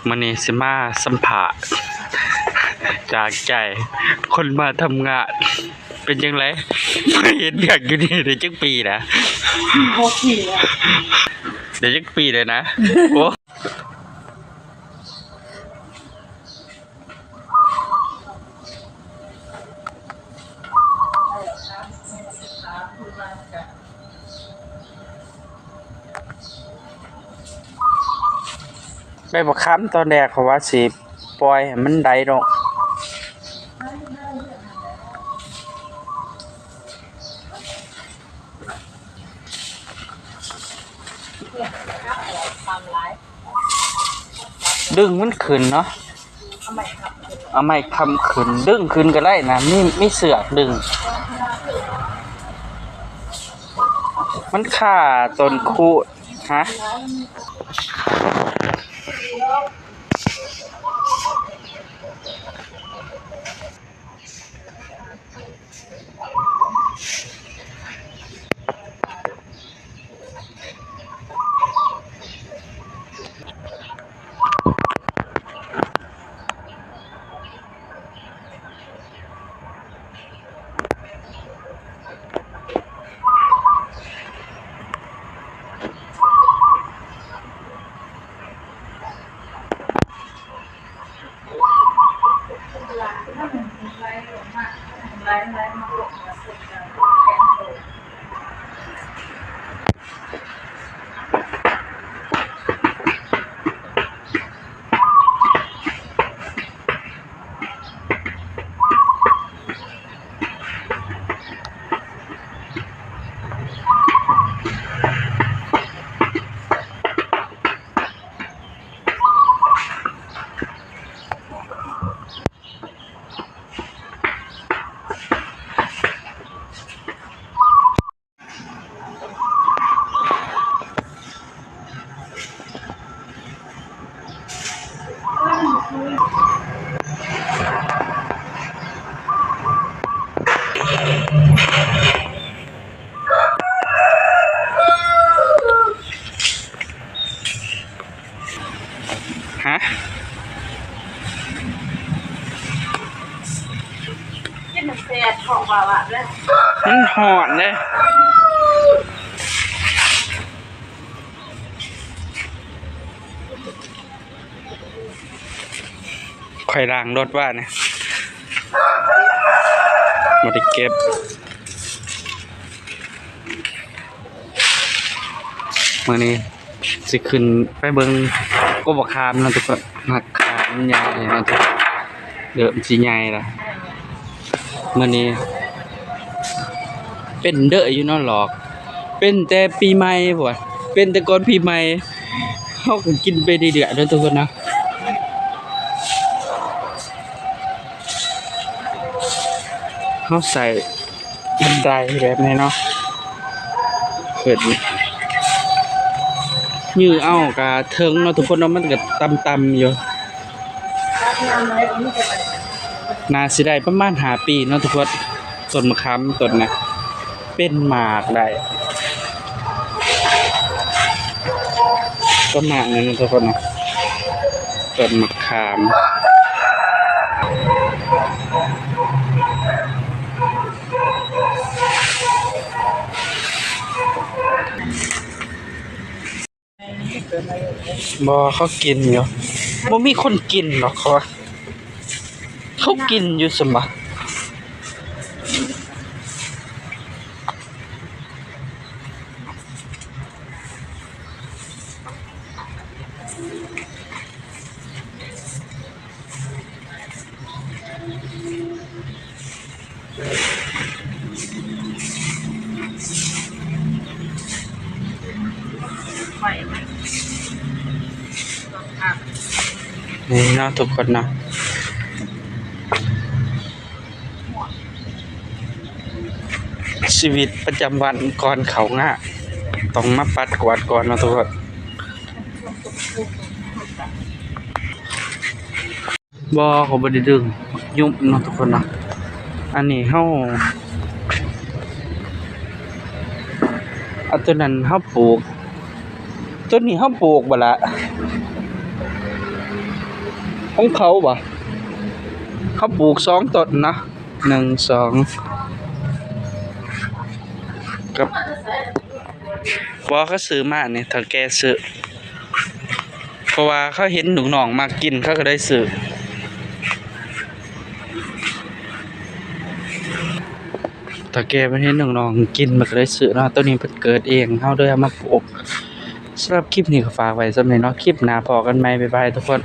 ມື້ນີ້ຊິມາສຳພາດຈາກໃຈຄົນມາທຳງານ ເປັນຈັ່ງໃດ ມາເຮັດວຽກຢູ່ນີ້ໄດ້ຈັກປີແລ້ວ? ຫົກປີແລ້ວ. ໄດ້ຈັກປີແລ້ວນະ? ໂອ້. ໃບບັກຂາມຕອນແລກເຂົາວ່າຊິປ່ອຍໃຫ້ມັນໄດລົງ. ດຶງມັນຂຶ້ນເນາະ ເອົາໄມ້ຄ້ຳຂຶ້ນ ດຶງຂຶ້ນກໍໄດ້ນະ ມີ ມີເຊືອກດຶງ ມັນຄາຕົ້ນຄູດ ຮະ. ຮະ? ກິນແຊບ ທ້ອງວ່າວາບເລີຍ ມັນຮ້ອນເດ້. ຂ້ອຍລ້າງລົດວ່ານີ້ ບໍ່ໄດ້ເກັບ. ມື້ນີ້ຊິຂຶ້ນໄປເບິ່ງກົກບັກຂາມເນາະທຸກຄົນ ບັກຂາມໃຫຍ່ເນາະທຸກຄົນ ເລີ່ມຊິໃຫຍ່ລະ. ມື້ນີ້ເປັນເດີຢູ່ເນາະຫຼອກ ເປັນແຕ່ປີໃໝ່ພຸ້ນ ເປັນແຕ່ກ່ອນປີໃໝ່ ເຮົາກໍກິນໄປເລື້ອຍໆເນາະທຸກຄົນເນາະ. ເຮົາໃສ່ບັນໄດແບບນີ້ເນາະ ຂຶ້ນ ຢື້ເອົາກະເຖິງເນາະທຸກຄົນເນາະ ມັນກະຕ່ຳໆຢູ່. ໜ້າຊິໄດ້ປະມານຫ້າປີເນາະທຸກຄົນ ຕົ້ນມະຂາມຕົ້ນນະ ເປັນໝາກໄດ້ ປະມານນັ້ນເນາະທຸກຄົນເນາະ ຕົ້ນມະຂາມ. ບໍ່ ເຂົາກິນຢູ່ ບໍ່ມີຄົນກິນດອກ ເຂົາວ່າ ເຂົາກິນຢູ່ຊັ້ນບະ. ນີ້ເນາະທຸກຄົນເນາະ ຊີວິດປະຈຳວັນກ່ອນເຂົ້າງານ ຕ້ອງມາປັດກວາດກ່ອນເນາະທຸກຄົນ. ບໍ່ ເຂົາບໍ່ໄດ້ດຶງ ຍຸບເນາະທຸກຄົນເນາະ. ອັນນີ້ເຮົາ ອັນຕົວນັ້ນເຮົາປູກ ຕົວນີ້ເຮົາປູກບໍ່ລະ? ຂອງເຂົາບໍ່? ເຮົາປູກສອງຕົ້ນເນາະ ໜຶ່ງ ສອງ ກັບ ບໍ່ ເຂົາຊື້ມານີ້ ເຖົ້າແກ່ຊື້ ເພາະວ່າເຂົາເຫັນລູກນ້ອງມັກກິນ ເຂົາກໍເລີຍຊື້ ເຖົ້າແກ່ເພິ່ນເຫັນລູກນ້ອງກິນ ເພິ່ນກໍເລີຍຊື້ເນາະ ໂຕນີ້ເພິ່ນເກີດເອງ ເຮົາເລີຍເອົາມາປູກ. ສຳລັບຄລິບນີ້ກໍຝາກໄວ້ສ່ຳນີ້ເນາະ ຄລິບໜ້າພໍ້ກັນໃໝ່ ບາຍບາຍທຸກຄົນ.